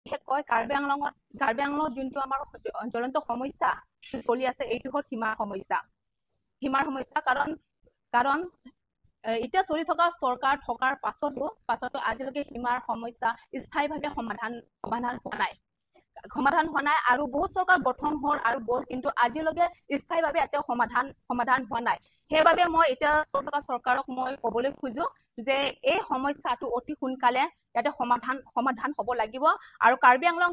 বিশেষকৈ কাৰ্বি আংলঙত যোনটো আমাৰ জ্বলন্ত সমস্যা চলি আছে, এইটো হ'ল সীমাৰ সমস্যা, সীমাৰ সমস্যা। কাৰণ এতিয়া চলি থকা চৰকাৰ থকাৰ পাছতো আজিলৈকে সীমাৰ সমস্যা স্থায়ীভাৱে সমাধান হোৱা নাই, সমাধান হোৱা নাই। আৰু বহুত চৰকাৰ গঠন হ'ল আৰু গ'ল, কিন্তু আজিলৈকে স্থায়ীভাৱে এতিয়াও সমাধান হোৱা নাই। সেইবাবে মই এতিয়া চলি থকা চৰকাৰক মই ক'বলৈ খোজো যে এই সমস্যাটো অতি সোনকালে ইয়াতে সমাধান হ'ব লাগিব আৰু কাৰ্বি আংলং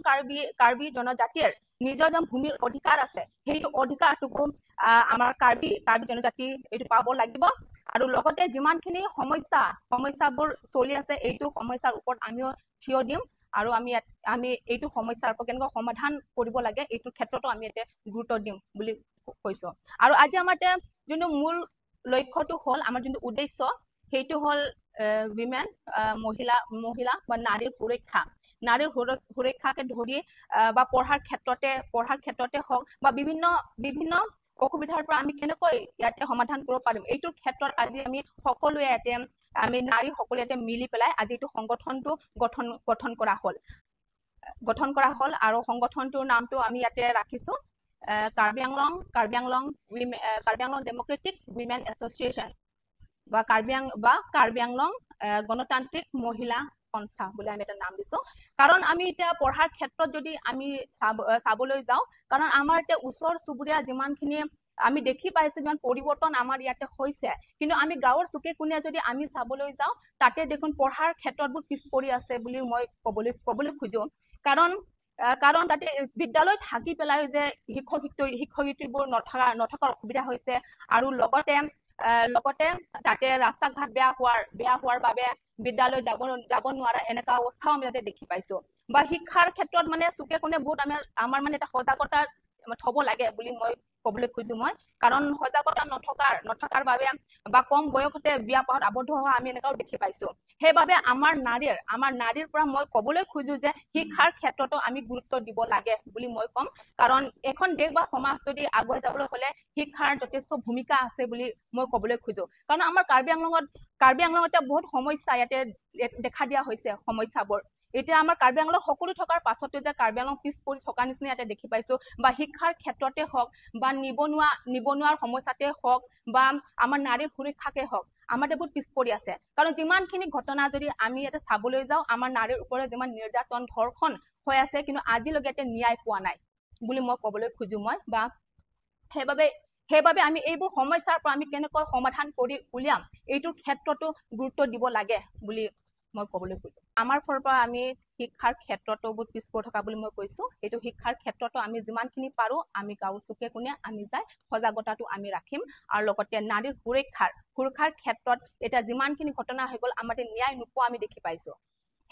কাৰ্বি জনজাতিৰ নিজৰ যেন ভূমিৰ অধিকাৰ আছে, সেই অধিকাৰটোকো আমাৰ কাৰ্বি জনজাতি এইটো পাব লাগিব। আৰু লগতে যিমানখিনি সমস্যাবোৰ চলি আছে, এইটো সমস্যাৰ ওপৰত আমিও থিয় দিম আৰু আমি এইটো সমস্যাৰ ওপৰত কেনেকৈ সমাধান কৰিব লাগে, এইটোৰ ক্ষেত্ৰতো আমি ইয়াতে গুৰুত্ব দিম বুলি কৈছো। আৰু আজি আমাৰ এতিয়া যোনটো মূল লক্ষ্যটো হ'ল, আমাৰ যোনটো উদ্দেশ্য, সেইটো হ'ল উইমেন, মহিলা বা নাৰীৰ সুৰক্ষা, নাৰীৰ সুৰক্ষাকে ধৰি বা পঢ়াৰ ক্ষেত্ৰতে হওক বা বিভিন্ন অসুবিধাৰ পৰা আমি কেনেকৈ ইয়াতে সমাধান কৰিব পাৰিম, এইটোৰ ক্ষেত্ৰত আজি আমি সকলোৱে ইয়াতে, আমি নাৰী সকলোৱে ইয়াতে মিলি পেলাই আজি এইটো সংগঠনটো গঠন কৰা হ'ল। আৰু সংগঠনটোৰ নামটো আমি ইয়াতে ৰাখিছো Karbi Anglong democratic women association বা কাৰ্বি আংলং গণতান্ত্ৰিক মহিলা সংস্থা বুলি আমি এটা নাম দিছো। কাৰণ আমি এতিয়া পঢ়াৰ ক্ষেত্ৰত যদি আমি চাবলৈ যাওঁ, কাৰণ আমাৰ এতিয়া ওচৰ চুবুৰীয়া যিমানখিনি আমি দেখি পাইছো, যিমান পৰিৱৰ্তন আমাৰ ইয়াতে হৈছে, কিন্তু আমি গাঁৱৰ চুকে কোণে যদি আমি চাবলৈ যাওঁ, তাতে দেখোন পঢ়াৰ ক্ষেত্ৰত বহুত পিছ পৰি আছে বুলি মই ক'বলৈ খোজো। কাৰণ তাতে বিদ্যালয় থাকি পেলাই যে শিক্ষক শিক্ষয়িত্ৰীবোৰ নথকাৰ অসুবিধা হৈছে আৰু লগতে তাতে ৰাস্তা ঘাট বেয়া হোৱাৰ বাবে বিদ্যালয় যাব নোৱাৰা এনেকুৱা অৱস্থাও আমি তাতে দেখি পাইছো। বা শিক্ষাৰ ক্ষেত্ৰত মানে চুকে কোণে বহুত আমি আমাৰ মানে এটা সজাগতা থব লাগে বুলি মই ক'বলৈ খোজো মই। কাৰণ সজাগতা নথকাৰ বাবে বা কম বয়সতে বিয়া পাশত আবদ্ধ হোৱা আমি এনেকুৱাও দেখি পাইছো। সেইবাবে আমাৰ নাৰীৰ পৰা মই ক'বলৈ খোজো যে শিক্ষাৰ ক্ষেত্ৰতো আমি গুৰুত্ব দিব লাগে বুলি মই ক'ম। কাৰণ এখন দেশ বা সমাজ যদি আগুৱাই যাবলৈ হ'লে শিক্ষাৰ যথেষ্ট ভূমিকা আছে বুলি মই ক'বলৈ খোজো। কাৰণ আমাৰ কাৰ্বি আংলঙত এতিয়া বহুত সমস্যা ইয়াতে দেখা দিয়া হৈছে সমস্যাবোৰ। এতিয়া আমাৰ কাৰ্বি আংলঙত সকলো থকাৰ পাছতো যে কাৰ্বি আংলং পিছ পৰি থকা নিচিনা ইয়াতে দেখি পাইছো, বা শিক্ষাৰ ক্ষেত্ৰতে হওক বা নিবনুৱাৰ সমস্যাতে হওক বা আমাৰ নাৰীৰ সুৰক্ষাকে হওক, আমাৰ বহুত পিছ পৰি আছে। কাৰণ যিমানখিনি ঘটনা যদি আমি ইয়াতে চাবলৈ যাওঁ, আমাৰ নাৰীৰ ওপৰত যিমান নিৰ্যাতন, ধৰ্ষণ হৈ আছে, কিন্তু আজিলৈকে ইয়াতে ন্যায় পোৱা নাই বুলি মই ক'বলৈ খোজো মই। বা সেইবাবে আমি এইবোৰ সমস্যাৰ পৰা আমি কেনেকৈ সমাধান কৰি উলিয়াম, এইটোৰ ক্ষেত্ৰতো গুৰুত্ব দিব লাগে বুলি মই ক'বলৈ খোজো। আমাৰ ফালৰ পৰা আমি শিক্ষাৰ ক্ষেত্ৰতো বহুত পিছ পৰি থকা বুলি মই কৈছো। এইটো শিক্ষাৰ ক্ষেত্ৰতো আমি যিমানখিনি পাৰো, আমি গাঁৱৰ চুকে কোণে আমি যাই সজাগতাটো আমি ৰাখিম। আৰু লগতে নাৰীৰ সুৰক্ষাৰ ক্ষেত্ৰত এতিয়া যিমানখিনি ঘটনা হৈ গ'ল, আমাৰ ন্যায় নোপোৱা আমি দেখি পাইছো।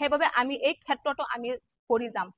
সেইবাবে আমি এই ক্ষেত্ৰতো আমি কৰি যাম।